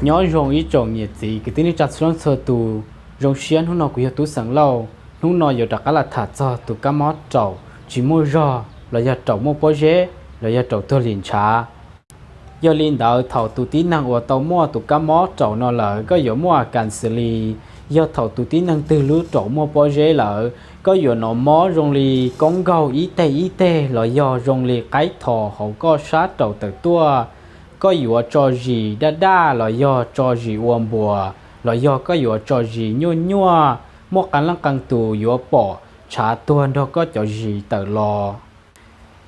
Nyob zoo ib tsoom niam txiv kwv tij neej tsa txhua leej txhua tus, zoo siab hnub no kuv yog Tub Xeem Lauj, hnub no yuav rov qab los tham txog tus kab mob raum tsis muaj zog los yog raum muaj pob zeb los yog raum tuag lim ntshav. Yog li ntawd thaum tus tib neeg uas tau muaj tus kab mob raum no lawm koj yuav muaj a kas xws li, yog thaum tus tib neeg twg lub raum muaj pob zeb lawm koj yuav hnov mob zoo li koob nkaug ib teg ib teg los yog zoo li qaib thos hauv koj sab raum tawm tuaj. Koj yuav tso zis daj daj los yog tso zis ua npuas los yog koj yuav tso zis nyuaj nyuaj, muaj qee leej qee tus yuav pom ntshav tuag nrog koj cov zis tawm los.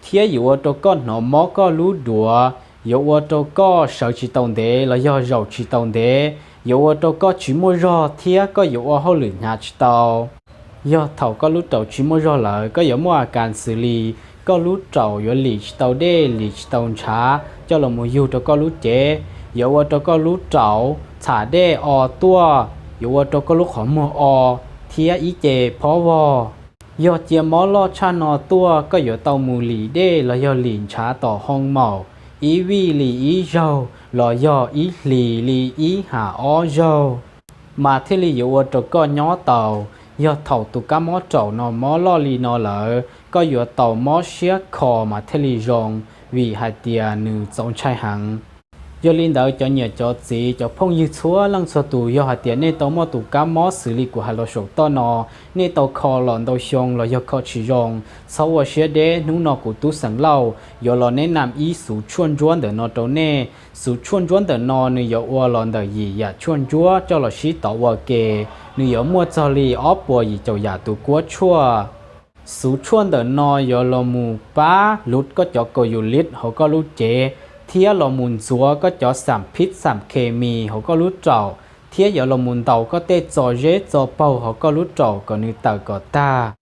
Thiab yuav ua rau koj hnov mob koj lub duav, yuav ua rau koj sawv tsis tau ntev los yog zaum tsis tau ntev, yuav ua rau koj tsis muaj zog thiab koj yuav ua hauj lwm hnyav tsis tau. Yog thaum koj lub raum tsis muaj zog lawm koj yuav muaj a kas xws li, koj lub raum yuav lim tsis tau dej lim tsis tau ntshav coj los mus yug rau koj lub cev, yuav ua rau koj lub raum txham dej o tuaj, yuav ua rau koj lub qhov muag o thiab ib ce phob vog. Yog cia mob loj tshaj no tuaj koj yuav tau mus lim dej los yog lim ntshav tom hoo maum ib vij li ib zaug los yog ib hlis li ib ham ob zaug, mas thiaj li yuav ua rau koj nyob tau. Yog thaum tus kab mob raum no mob loj li no lawm koj yuav tau mob siab kho mas thiaj li zoo, vim hais tias nws txaus ntshai heev. Yog li ntawd cov niam cov txiv cov phooj ywg txhua leej txhua tus, yog hais tias nej tau muaj tus kab mob xws li kuv hais los saum toj no, nej tau kho los ntau xyoo los yog kho tsis zoo, txhob ua siab deb, hnub no kuv Tub Xeem Lauj yuav los neb nam ib xuv tshuaj ntsuab ntawm no rau nej. Xuv tshuaj ntsuab ntawm no nws yuav ua los ntawm yim yam tshuaj ntsuab coj los sib tov ua ke, nws yuav muaj txog li ob puas yim caum yam tus kuab tshuaj. Xuv tshuaj ntawm no yuav los mus pab luv koj cov kaus yus liv hauv koj lub cev, thiab los mus ntxuav koj cov xam phib xam khes mis hauv koj lub raum, thiab yuav los mus ntaus koj tej txo zeb txo paug hauv koj lub raum kom nws tawm kom tag.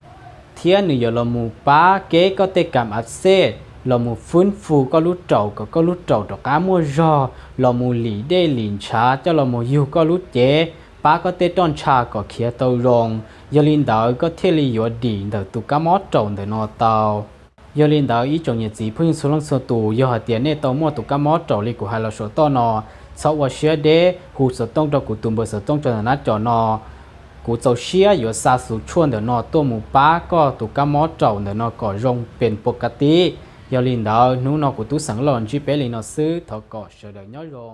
Thiab nws yuav los mus pab keb koj tej kam a xej, los mus fwb fu koj lub raum kom koj lub raum rov qab muaj zog, los mus lim dej lim ntshav coj los mus yug koj lub cev, pab koj tej roj ntsha kom khiav tau zoo. Yog li ntawd koj thiaj li yuav dim ntawm tus kab mob raum ntawm no tau. Yog li ntawd ib tsoom niam txiv phooj ywg txhua leej txhua tus, yog hais tias nej tau muaj tus kab mob raum li kuv hais los saum toj no, txhob ua siab deb, hu xov tooj rau kuv tus npawb xov tooj tso ntawm nab cov no. Kuv txaus siab yuav xa xuv tshuaj ntawm no tuaj mus pab koj tus kab mob raum ntawm no kom zoo pes pos kav tib. Yog li ntawd hnub no kuv Tub Xeem Lauj ntsib peb li no xwb, thov kom sawv daws nyob zoo.